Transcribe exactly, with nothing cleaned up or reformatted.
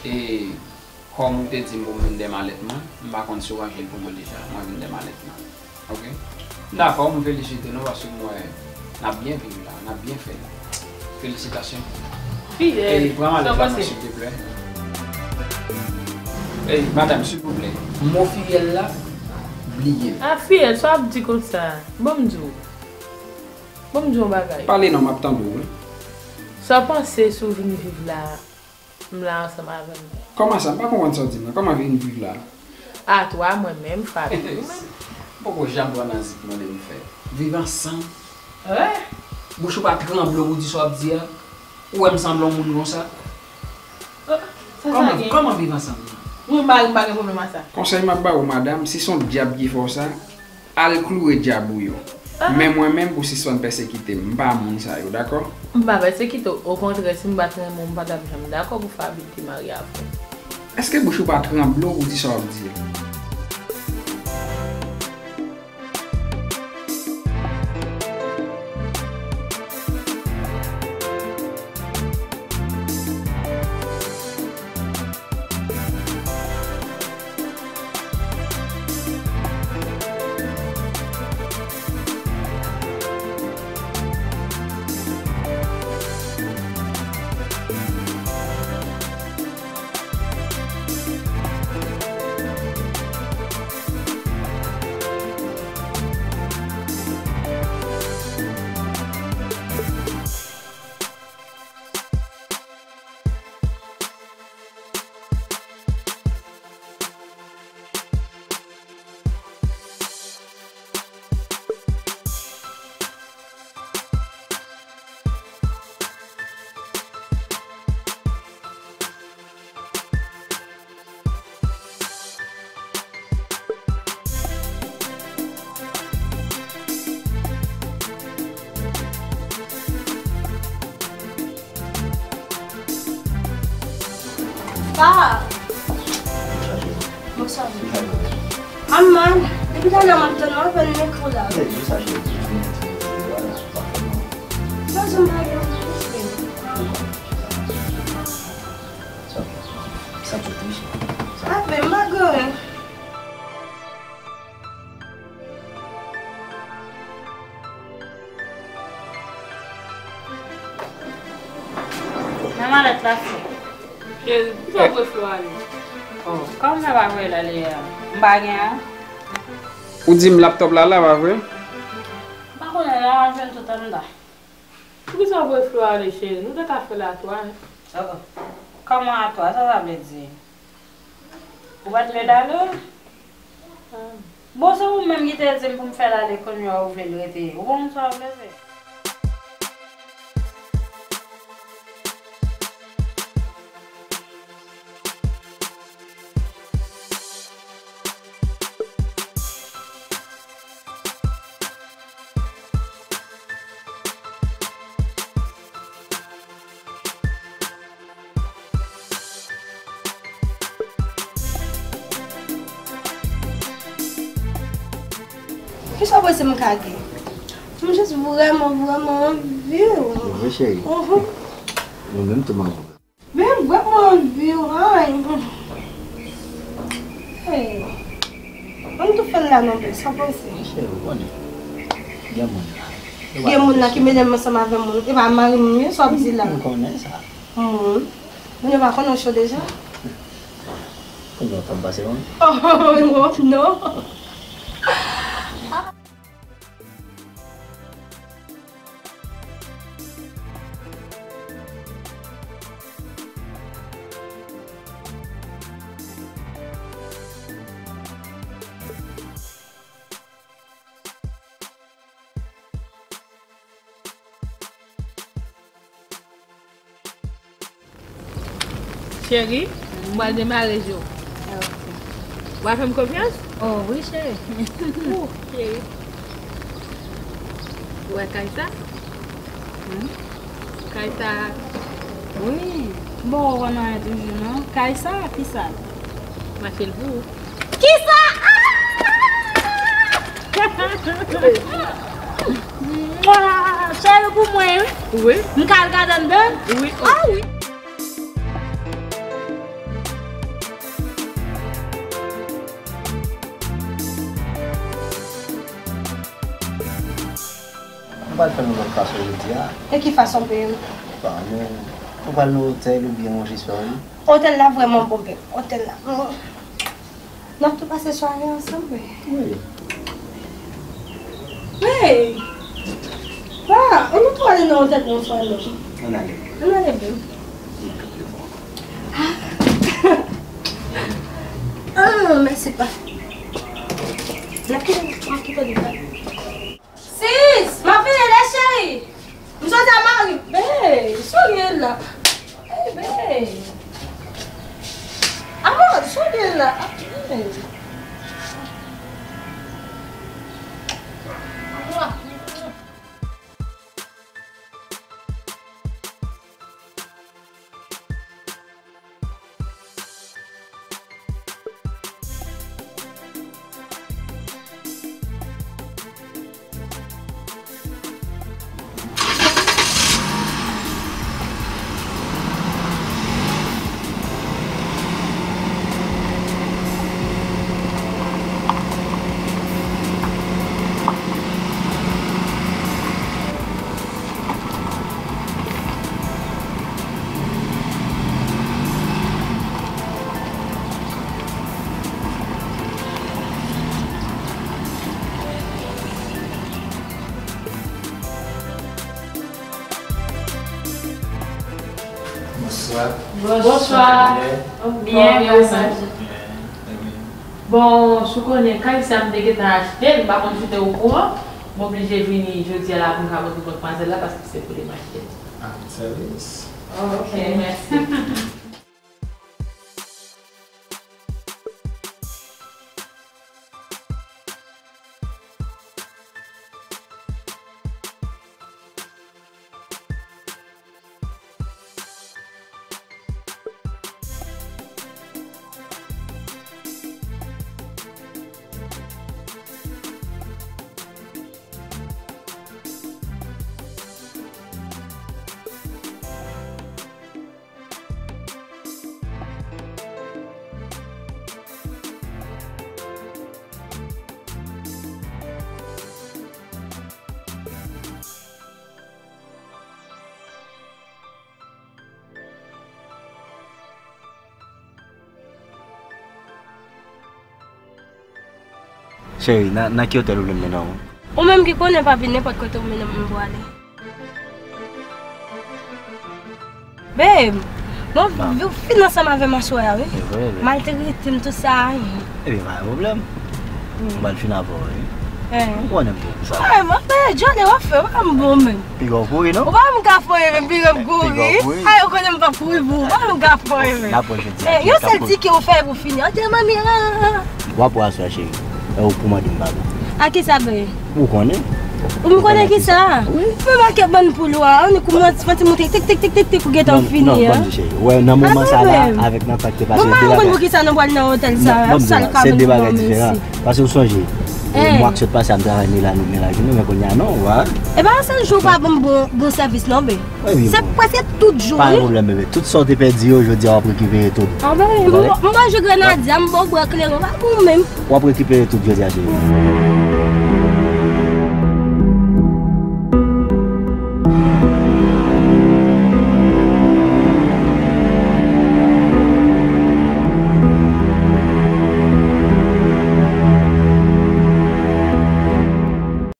E kòm ou te di m pou m vin dèyè malèt mwen, m pa konn si w range l pou mwen deja, mwen vin dèyè malèt mwen. Oke? M dakò, m felisite nou paske m wè n ap byen viv la, n ap byen fè. Felisitasyon. Fiyèl, ey, pran malèt la, silvouplè. Ey, madanm, silvouplè. Mo fiyèl la, bliye l. A, fiyèl, sa w ap di konsa? Ban m di w. Ban m di w yon bagay. Pale non, m ap tande w, wi. Sa w panse si w vin viv la, m la ansanm avè m? Kòman sa? M pa konprann sa w di m nan. Kòman vin viv la? A twa, mwen menm, Fabi, ou menm? M poko janm pran nan zi pou mande m fè. Viv ansanm? Wi. Bouch ou pa tranble pou w di sa w ap di a? Ou wè m sanble yon moun konsa? Kòman, kòman viv ansanm nan? Mwen, m pa, m pa gen pwoblèm ak sa. Konsèy m ap ba w, madanm, si se yon dyab ki fè w sa, al kloure dyab ou yo. Men mwen menm, pou sispann pèsekite m, m pa moun sa yo, dakò? M pa pèsekite w. Okontrè, si m pa t renmen w, m pa t ap janm dakò pou Fabi te marye avè w. Èske bouch ou pa tranble pou w di sa w ap di a? Pa. Bonswa. Amman, depi talè m ap tann ou, apèn m ekri w la. Sa, sa m pa gen. Sa, sa tou tris. Apèn m pa gen. Nan malèt la, sè. Cheri, poukisa w voye Flo ale? Oh, kòman sa pa voye l ale a? M pa gen an? Ou di m laptòp la la, pa vre? M pa konnen, la, m jwenn tout anndan. Poukisa w voye Flo ale, cheri? Nou te ka fè l a twa. Oh, oh. Kòman a twa? Sa sa vle di? Ou pa t vle l ale? Bon, se ou menm ki te di m pou m fè l ale, kounye a ou vle l rete. Ou konn sa w vle fè. Kisa w panse m ka gen? M jis vrèman, vrèman anvi w. Vre, cheri. Mhm. Mwen menm tou, m anvi w. Men vrèman anvi w, ay. Hey. Ann tou fè l la non, bèl, sa w panse? Cheri, ou konnen. Gen moun la. Gen moun la ki mele m ansanm avè moun. E pa mari m ye, sa w ap di la? M konnen sa. Moun. Moun yo pa konnen w cho deja? Konbyen tan m pase konn? Oh, non. Cheri, m pral demare jou. Ah, ok. W a fè m konfyans? Oh, wi, cheri. Ou, cheri. Ou wè kay sa? Hmm? Kay sa. Wi. Bon, ou konn anyen toujou, non? Kay sa, ki sa? M achte l pou ou. Kisa? Mwa! Cheri pou mwen, wi. Wi. M ka al gade anndan? Wi. Ah, wi. Pral fè yon lòt fason jodi a. E ki fason, beb? Bon, nou, nou pral nan otèl oubyen yon restorant. Otèl la vrèman bon, beb. Otèl la. Mm. N ap tou pase sware ansanm, wi. Wi. Wi. Wa, ann nou tou ale nan otèl nan sware, non? Ann ale. Ann ale, beb. Ah. Ah, mèsi, pa. N ap kite, n ap kite li, pa. Sis, m ap vini la, cheri. M sot a mari. Bey, sa w gen la? Ey, bey. Amor, sa w gen la? Bey. Bonswa. Bonswa. Byen, byen, byen. Bon, si w konnen, kay sa m te gentan achte l, m pa konn si w te okouran. M oblije vini jodi a la pou m ka montre w matmwazèl la, paske se pou li m achte l. I'm serious. Oh, ok, mèsi. Cheri, nan, nan ki otèl ou vle m mennen w? Ou menm ki konnen, papi, nenpòt kote ou mennen m, m pwale. Babe, bon, ou fin ansanm avè m aswè a, wi. E vre, wi. Maltrete m, tout sa. Ebyen, pa gen pwoblèm. M pral fin avè w, wi. Ou konnen m te di sa. Ay, mwen fè djòlè w ap fè, ou pa m bon menm. Piga w kouri, non? Ou pa m ka foye menm, piga m kouri. Piga w kouri. Ay, ou konnen m p ap kouri pou ou, ou pa m ka foye menm. N ap wè jodi a. Yon sèl tike ou fè pou fini. An te manmi, ah. W ap wè aswè, cheri. E ou pou mande m padon. A kisa, babe? Ou konnen. Ou m konnen kisa? Wi. Mwen make bann poul ou a, ou kou mwen ti moute tik, tik, tik, tik, tik, ou gentan fini, an. Non, non, ban m di, cheri. Wè, nan moman sa la, avèk nan sa k te pase, se de bagay. Mwen pa konn poukisa nou pral nan otèl sa, ap sal ka bann poul ou a, mesye. Paske ou sonje, mwa k sot pase a, m travay nan la, nan la jounen, men kounye a non, wa. E pa sèl jou ou pa ban m bon, bon sèvis non, be. Se prèske tout jou, wi. Pa gen pwoblèm, bebe. Tout sa w te pèdi yo, jodi a w ap rekipere tout. Anben, m pa jwe grenadya, m ba w bwa kleren, pa pou ou menm. W ap rekipere tout jodi a, cheri.